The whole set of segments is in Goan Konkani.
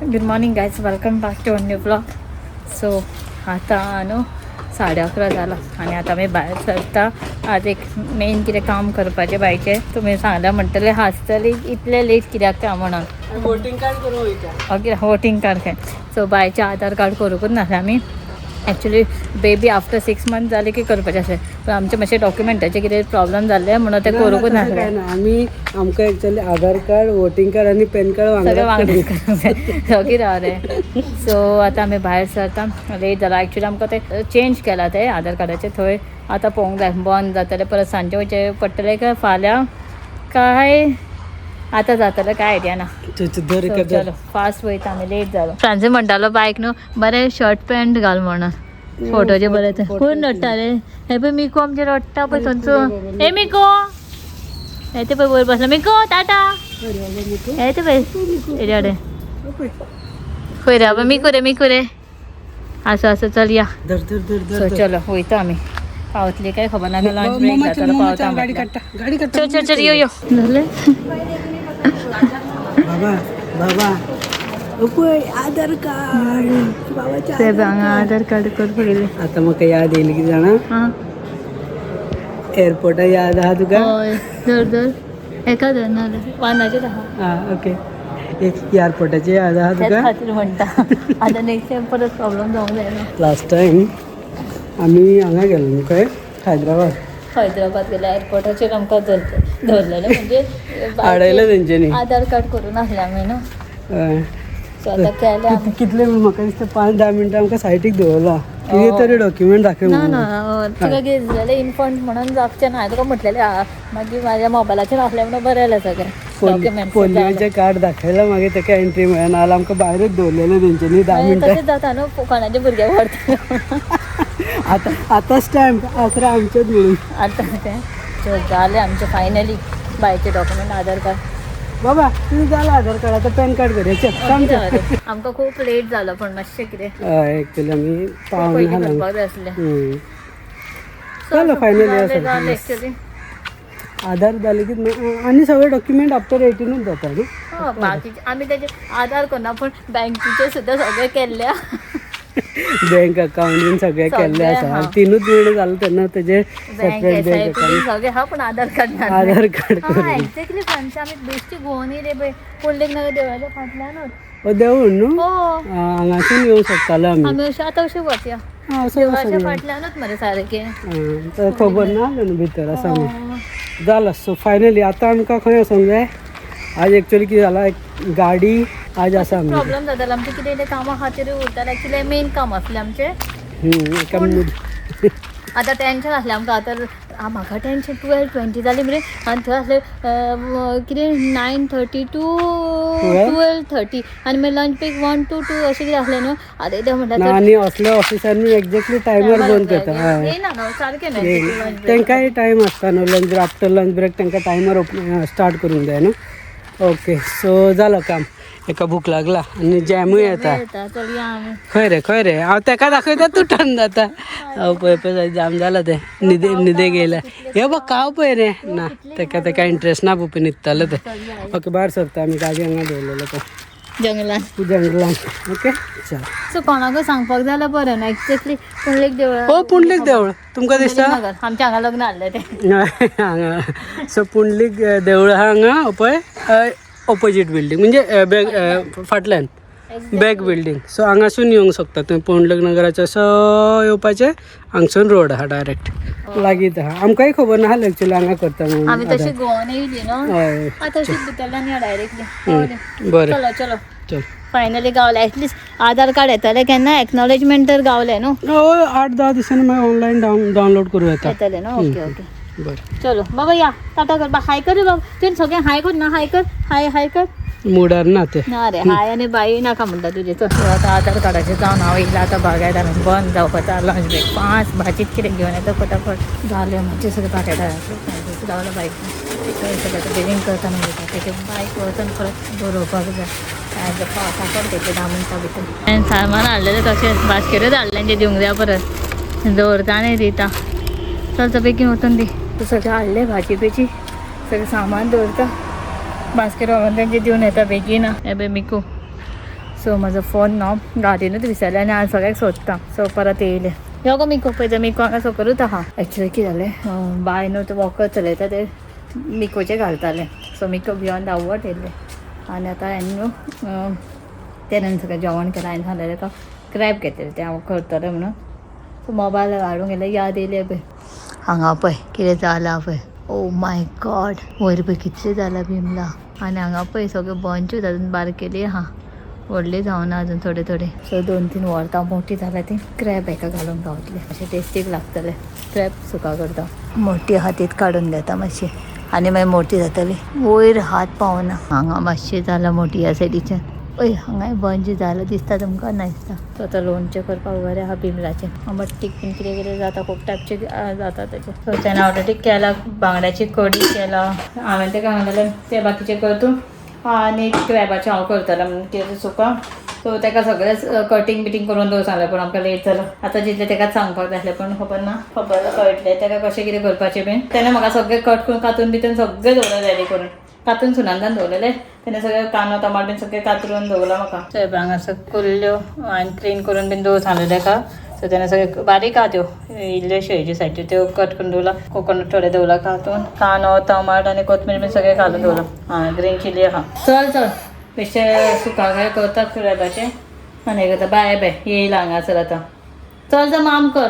Good morning guys, welcome back to new vlog. So आतां न्हू 11:30 जाला आनी आतां आमी भायर सरता. आज एक मेन कितें काम करपाचें बायचें. तुमी सांगल्या म्हणटले हांसतली, इतलें लेट कित्याक काय म्हणून. वोटिंग कार्ड करूंक वयता. ओके, वोटींग कार्ड खंय. सो बायचें आधार कार्ड करूंकूच नासलें आमी. एक्चुली बेबी आफ्टर 6 मंथ जाले की करपाचें आसलें, पूण आमचें मातशें डॉक्युमेंटाचें कितें प्रॉब्लम जाल्लें म्हणून तें करूंकूच तशें काय नासलें. ना, आमी आमकां एक्चुअली आधार कार्ड, वोटिंग कार्ड आनी पॅन कार्ड सगळें वांगडा. वांगडा करूंक जाय. सगळीं रावलें. सो आतां आमी भायर सरता, लेट जाला. एक्चुली आमकां तें चेंज केलां तें आधार कार्डाचें, थंय आतां पळोवंक जाय बंद जातलें, परत सांजे वयचें पडटलें काय फाल्यां काय आतां जातलें काय आयडिया ना. धर. So, चलो फास्ट वयता आमी, लेट जालो. फ्रांसी म्हणटालो बायक न्हू बरें शर्ट पॅन्ट घाल म्हणून फोटोचे बरें. ते कोण रडटा रे? हे पळय मिको आमचें रडटा पळय थंयचो. हे मिको, हे ते पळय वयर बसला मिको. टाटा. हे ते पळय हेजे कडेन खंय रे बाबा मिको रे, मिको रे. आसा आसा, चल या. धर धर धर सो धर. चलो वयता आमी. पावतली काय खबर ना, लंच ब्रेक जातलो पावता गाडी म्हटल्यार. काडटा, गाडी काडटा. चल चल चल, यो यो जालें. बाबा बाबा पळय आधार कार्ड बाबाचें. ते हांगा आधार कार्ड करपाक गेले. आतां म्हाका याद येयली कितें जाणा? आं. एअरपोर्टा याद आहा तुका? हय, धर धर, एका धर ना वानाचेर आहा. आं, ओके, एअरपोर्टाची याद आहा त्याच तुका? खातीर म्हणटा, आतां नेक्स्ट टायम परत प्रॉब्लम जावंक जायना. लास्ट टायम आमी हांगा गेले न्हू खंय, हैदराबाद. हैदराबाद गेल्या, एअरपोर्टाचेर आमकां धरलेलें म्हणजे आडयलें तेंच्यांनी. आधार कार्ड करूं नासलें आमी न्हू. हय. सो आतां केलें आमी. कितले म्हाका दिसता 5-10 मिनटां आमकां सायटीक दवरला, कितें तरी डॉक्युमेंट दाखय ना. म्हणून. ना, तुका कितें दिसलेलें इन्फंट म्हणून जावचें ना. हांवें तुका म्हटलेलें मागीर म्हाज्या मोबायलाचेर आसलें म्हणून बरें जालें सगळें डॉक्युमेंट्स. पोलियोचें कार्ड दाखयलां, मागीर तेका एंट्री मेळना जाल्यार आमकां भायरूच दवरलेलें तेंच्यांनी 10 मिनटां. तशेंच जाता न्हू, कोणाच्या भुरग्याक व्हरता. आतां आतांच स्टॅम्प आसरा आमचेच म्हणून. आतां तें सो जालें आमचें फायनली बायचें डॉक्युमेंट आधार कार्ड. बाबा तुजें जालां आधार कार्ड, आतां पॅन कार्ड करया, चल काम कर. आमकां खूब लेट जालो पण मातशें कितें हय, एक्चुअली आमी पावना पयलीं आहा. करपाक जाय आसलें. जालें फायनली. जालें जालें आसा. एक्चुअली. आधार जालें की आनी सगळे डॉक्युमेंट आफ्टर 18च जाता न्हू? हो, बाकीचे आमी तेजे आधार करना पण बँकेचे सुद्दां सगळें केल्लें. बँक अकाउंट बीन सगळें केल्लें सगळें आसा. आहा. 3च म्हयने जाले तेन्ना तेजे bank separate S I bank P account. सगळें आहा पण आधार कार्ड ना. आधार कार्ड. हा, एक्झॅक्टली फ्रांसी, आमी बेश्टी गोवन येयले पळय पुंडलीक नगर देवळाच्या फाटल्यानूच. हो, देवूळ न्हू? हो. हांगासून येवंक शकताले आमी. आमी अशें आतां अशें वचया. आं, असो देवळाच्या वचून. फाटल्यानूच मरे सारकें. आं, खबर ना न्हू भितर आसा म्हणून. जालां. सो फायनली आतां आमकां खंय वचोंक जाय? आज एक्चुअली कितें जालां, एक गाडी आज आसा आमची. प्रॉब्लम जातालो आमचें कितें कितें कामां खातीर उरतालें. एक्चुअली मेन काम आसलें आमचें. एका आतां टेंशन आसलें आमकां आतां. म्हाका टेंशन, 12:20 जालें मरे आनी थंय आसलें कितें 9:30 टू 12:30 आनी मागीर लंच ब्रेक 1 to 2 अशें कितें आसलें न्हू. आतां तें म्हणटा. ना, आनी असल्या ऑफिसांनी एक्झॅक्टली टायमार बंद करता, हय. येयना न्हू सारकें न्हय लंच ब्रेक. तांकांय टायम आसता न्हू, लंच आफ्टर लंच ब्रेक तांकां टायमार स्टार्ट करूंक जाय न्हू. ओके, सो जालो काम. एका भूक लागला आनी जॅमूय येता. येता, चल या आमी. खंय रे, खंय रे? हांव तेका दाखयता, तूं टर्न जाता. हांव पळय पळय, जाम जाला तें, न्हिदे न्हिदे गेल्या. हे बघ काव पळय रे. ना, तेका तेका इंट्रस्ट ना, पोपी न्हिदतालो तें. ओके, भायर सरता आमी. गाडी हांगा दवरलेलो तो जंगलान. जंगलान. ओके, चल. सो कोणाकूय सांगपाक जाल्यार बरें न्हू, एक्झॅक्टली पुंडलीक देवळा. हो, पुंडलीक देवूळ तुमकां दिसता. नगर आमच्या हांगा लग्न आहलें तें. हांगा. सो पुंडलीक देवूळ आहा हांगा पळय, ऑपोजीट बिल्डींग म्हणजे बॅक, फाटल्यान बॅक बिल्डींग. सो हांगासून येवंक शकता तुमी, पुंडलीक नगराचो असो येवपाचें, हांगसून रोड आहा डायरेक्ट, लागींच आहा. आमकांय खबर नासलें एक्चुअली हांगा करता आमी म्हणून. तशी गोवन येयली न्हू. हय. आतां तशीच भितरल्यान या डायरेक्टली. बरें. चलो चलो. चल. फायनली गावलें, एटलिस्ट आधार कार्ड येतलें केन्ना, एक्नॉलेजमेंट तर गावलें न्हू. हय, 8-10 दिसांनी मागीर ऑनलायन डावनलोड करूं येता. येतलें न्हू, ओके ओके. बरें. चलो बाबा, या, टाटा कर बा, हाय कर रे बाबा. तुवें सगळें हाय कर ना, हाय कर, हाय हाय कर. मुडार ना ते. ना रे, हाय आनी बाई नाका म्हणटा तुजें. चल आतां आधार कार्डाचें जावन हांव येयलां. आतां बागायता बंद जावपाचो लंच ब्रेक. 5 भाजीत कितें घेवन येता फटाफट. जालें मातशें सगळें बागायता गावला बायक. सगळें आतां बिलींग करता न्हू, तेजें बायक वचून परत बरोवपाक जाय. काय फटाफट घेतलें 10 मिनटां भितर. हांवें सामान हाडलेलें तशेंच बास्केटूच हाडलें, तेंचें दिवंक जाय परत दवरता आनी दिता. चल चल, बेगीन वचून दी. सगळें हाडलें भाजी बिजी सगळें सामान दवरता बास्केट व्हरून तेंचे दिवन येता बेगीन. हे पळय मिकू. सो म्हजो फोन न्हू गाडयेनूच विसरलें आनी हांव सगळ्याक सोदता. सो परत येयलें. यो गो मिको, पळय मिको हांगा सकलूच आहा. एक्चुली कितें जालें, बाय न्हू ते वखद चलयता ते मिकोचें घालतालें. सो मिको भिवन धांवत येयलें आनी आतां हांवें न्हू तेन्ना सगळें जेवण केलां. हांवें सांगलें ताका क्रॅब घेतलें तें हांव करतलें म्हणून. सो मोबायल हाडूंक गेलें, याद येयली पळय हांगा पळय कितें जालां पळय. ओ my God, वयर पळय कितलें जालां बिमला. आनी हांगा पळय सगळें बंचूच अजून बारकेली आहा, व्हडली जावना अजून थोडे थोडे. सो 2-3 वर्सां मोठी जाल्या ती क्रॅब हेका घालूंक गावतले, अशें टेस्टीक लागतले. क्रॅब सुका करता, मोठी हातीत काडून घेता मातशी आनी मागीर मोठी जातली. वयर हात पावना. हांगा मातशें जालां मोठी ह्या सायडीच्यान. हय हांगाय बंच जालां दिसता तुमकां, ना दिसता. सो आतां लोणचें करपाक बरें आहा बिमलाचें. आमटटीक बीन कितें कितें जाता, खूब टायपचें जाता तेचें. सो तेणें ऑलरेडी केला, बांगड्याची कडी केला. हांवें तेका सांगलेलें तें बाकीचें कर तूं आनी क्रॅबाचें हांव करतलें म्हणून कितें सुका. सो तेका सगळेंच कटींग बिटींग करून दवर सांगलें, पूण आमकां लेट जालो. आतां जितलें तेकाच सांगपाक जाय आसलें, पूण खबर ना, खबर कळटलें तेका कशें कितें करपाचें बीन. तेणें म्हाका सगळें कट करून कातून बितून सगळें दवरलें रेडी करून. कातून सुनांदान दवरलेलें तेणें, सगळें कांदो टमाट बीन सगळें कातरून दवरलां म्हाका. सो हांगासर कुल्ल्यो हांवें क्लीन करून बीन दवर सांगलें तेका. सो तेणें सगळें बारीक आहा त्यो इल्ल्यो हेजे सायडीच्यो त्यो कट करून दवरला. कोकोनट थोडें दवरला कातून, कांदो टमाट आनी कोथमीर बीन सगळें घालून दवरलां. आं ग्रीन चिली आहा. चल चल बेश्टे सुका काय करता क्रॅबाचें आनी हें करता. बाय बाय येयला हांगासर आतां. चल चल माम कर.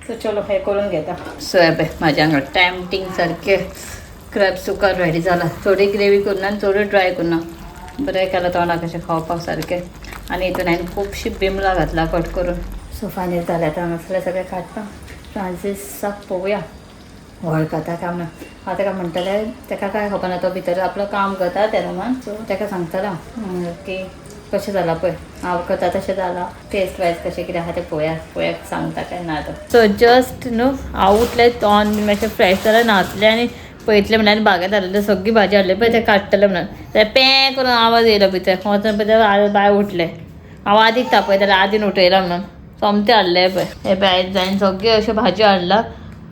सो चलो हें करून घेता. सो हे पळय म्हाज्या हांगा टॅम्पटींग सारकें क्रॅब सुका रेडी जाला. थोडी ग्रेवी करुना आनी थोडी ड्राय करुना, बरें केलां तोंडाक कशें खावपाक सारकें. आनी हितून हांवें खुबशी बिमलां घातला कट करून. सो फायनल जालें आतां हांगासरलें सगळें काडटा. फ्रांसीसाक पळोवया वळखता काय म्हणून. हांव ताका म्हणटलें, ताका काय खबर ना, तो भितर आपलो काम करता त्या रुमान. सो ताका सांगतलें हांव की कशें जालां पळय, हांव करता तशें जालां, टेस्ट वायज कशें कितें आहा तें पळोवया, पळोवया सांगता काय ना तो. सो जस्ट न्हू हांव उठलें, तोंड बीन मातशें फ्रेश जालें, न्हातलें आनी पळयतलें म्हणल्यार बागेंत हाडलें सगळी भाजी हाडली पळय तें काडटलें म्हणून. तें पें करून आवाज येयलो भितर. वचून पळय बाय उठलें. हांव आदीक तापयतालें, आदीन उठयलां म्हणून. सोमतें हाडलें पळय हे पळय आयज जायन सगळी अश्यो भाजयो हाडला.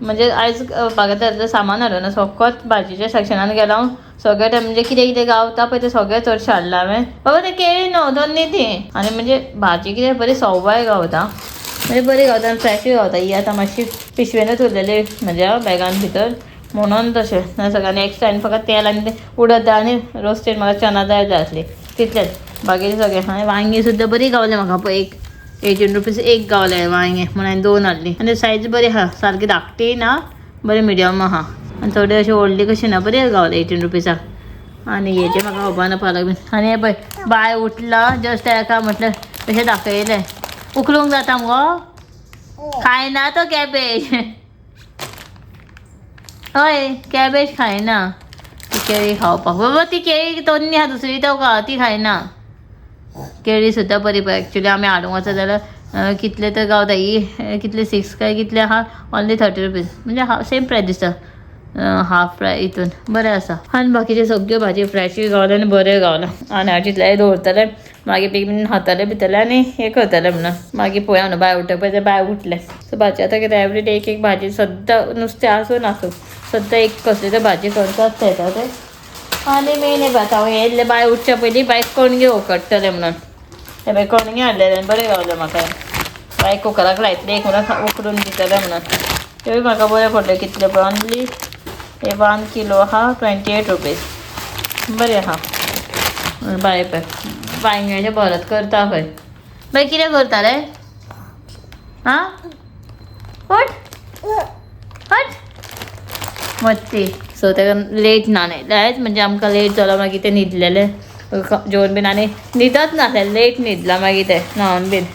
म्हणजे आयज बागेंत हाडलें सामान हाडूं ना, सगळोच भाजयेच्या सेक्शनान गेला हांव. सगळें तें म्हणजे कितें कितें गावता पळय तें सगळें चडशें हाडलां हांवें. बाबा तें केळी न्हू दोन्नी ती. आनी म्हणजे भाजी कितें बरी सवाय गावता, म्हणजे बरी गावता आनी फ्रेशूय गावता. ही आतां मातशी पिशवेनूच उरलेली म्हज्या बॅगान भितर म्हणून तशें ना. सगळ्यांनी एक्स्ट्रा आनी फकत तेल आनी तें उडद दाळ आनी रोस्टेड म्हाका चना दाळ जाय आसली तितलेंच, बाकी सगळें. आनी वांगी सुद्दां बरी गावलें म्हाका पळय, एक 18 रुपीज एक गावलें वांगे म्हणून हांवें 2 हाडली. आनी सायज बरी आहा, सारकी धाकटी ना, बरी मिडियम आहा आनी थोडी अशी व्हडली कशी ना, बरी गावलें 18 रुपीजाक. आनी हेजें म्हाका खबर ना पालक बीन. आनी हें पळय बाय उठला जस्ट तेका म्हटलें तशें दाखयलें. उखलूंक जाता मुगो, खायना तो कॅबेज. हय कॅबेज खायना ती, केळी खावपाक बाबा ती केळी तन्नी आहा दुसरी तो ती खायना. केळी सुद्दां बरी पळय. एक्चुली आमी हाडूंक वचत जाल्यार कितले तर गावता ही, कितले 6 काय कितले आहा, ओन्ली 30 रुपीज, म्हणजे सेम प्रायस दिसता, हाफ प्रायस हितून बरें आसा. आनी बाकीचे सगळ्यो भाजी फ्रेशूय गावले आनी बऱ्यो गावला. आनी हांव चिंतलें दवरतलें मागीर बेगीन खातलें भितरलें आनी हें करतलें म्हणून. मागीर पळोवया म्हणून बाय उठ्ठा पळय, बाय उठलें. सो भाजी आतां कितें एवरी डे एक एक भाजी सद्दां, नुस्तें आसूं नासूं सद्दां एक कसली तर भाजी करतात येता तें. आनी मेन हें आतां हांव येयल्लें बाय उठच्या पयलीं बायक कणगे उकडटलें म्हणून. हें पळय कणगे हाडलेलें बरें गावलें म्हाका. बायक कुकराक लायतलें एक म्हणून उकडून दितलें म्हणून. त्योय म्हाका बरें पडलें. कितलें पळय ओन्ली हे 1 किलो आहा 28 रुपीज, बरें आहा. बाय पळय वांयग्याचें भरत करता खंय. बाय कितें करता रे? आं उठ उठ मत्ती. सो ताका लेट न्हाणयलें, म्हणजे आमकां लेट जालो. मागीर तें न्हिदलेलें जेवण बीन आनी न्हिदत नासलें, लेट न्हिदलां मागीर तें न्हावन बीन.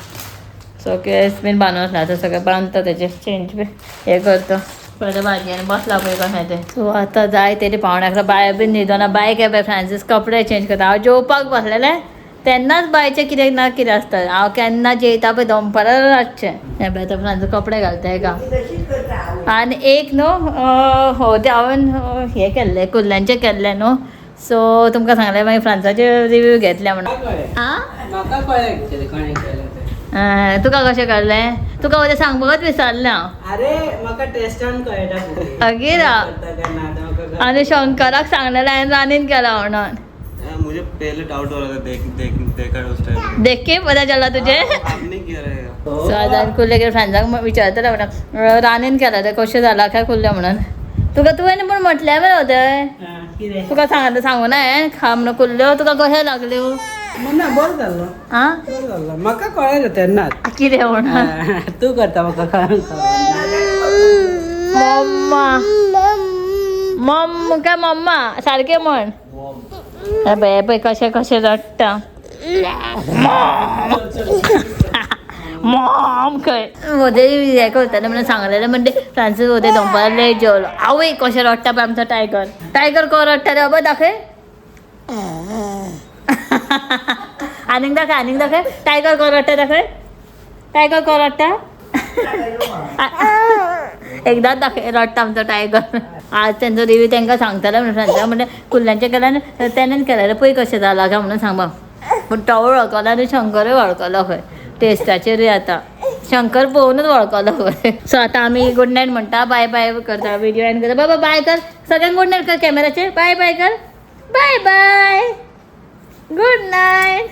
सो केंस बीन बांदून आसलें, आतां सगळें बांदता तेजें चेंज बीन हें करता. पयलें भाजयेन बसला पळय कशें तें. सो आतां जाय तेरी 10:45 बाय बीन न्हिदोना. बाय काय बाय फ्रांसीस कपडे चेंज करता. हांव जेवपाक बसलेलें तेन्नाच बायचें कितें ना कितें आसता. हांव केन्ना जेयता पळय दनपारां रातचें. हें पळय आतां फ्रांसीस कपडे घालता हेका. आनी एक न्हू हो तें हांवें हें केल्लें कुल्ल्यांचें केल्लें न्हू. सो तुमकां सांगलें मागीर फ्रांसाचे रिव्यू घेतले म्हणून. आं तुका कशें कळ्ळें? तुका उद्या सांगपाकच विसरलें हांव. अरे म्हाका टेस्टान कळटा. अगेर आनी शंकराक सांगलेलें हांवें रानीन केलां म्हणून. मुझे पहले डाउट हो रहा था, देख देख देखा उस टाइम। देख के पता चला तुझे। आपने किया रहेगा। सो आतां कुल्ले फ्रेंड्सांक विचारतले म्हणून रानेन केला ते कशें जाला काय कुल्ले म्हणून तुका तुवें पूण म्हटलें मरे तें। कितें? तुका सांग सांगू ना हांवें खा म्हणून कुल्ल्यो तुका कशें लागल्यो? ना, बरें जाल्लो। आं। बरें जाल्लो, म्हाका कळ्ळें तेन्नाच। कितें म्हणून? तूं करता, म्हाका कळना। मम्मा मम काय मम्मा सारकें म्हण। हे पळय, हे पळय कशें कशें रडटा। मॉम खंय वोदे हें करताले म्हणून सांगलेलें म्हणजे फ्रांसीस वोदे दनपारां लेट जेवलो। आवय कशें रडटा पळय आमचो टायगर। टायगर को रडटा रे बाबा, दाखय। आनीक दाखय, आनीक दाखय। टायगर को रडटा दाखय, टायगर को रडटा। एकदाच दाखय रडटा आमचो टायगर। आज तेंचो रिव्यू तांकां सांगताले म्हणून फ्रेंड्सांक म्हणजे कुल्ल्यांचें केल्यार तेणेन केल्यार पळय कशें जालां काय म्हणून सांगपाक। पूण तो वळखलो आनी शंकरूय वळखलो खंय टेस्टाचेरूय। आतां शंकर पळोवनूच वळखलो खंय। सो आतां आमी गुड नायट म्हणटा, बाय बाय करता, व्हिडिओ एंड करता। बाबा बाय कर सगळ्यांक, गुड नायट कर कॅमेराचेर, बाय बाय कर, बाय बाय, गुड नायट।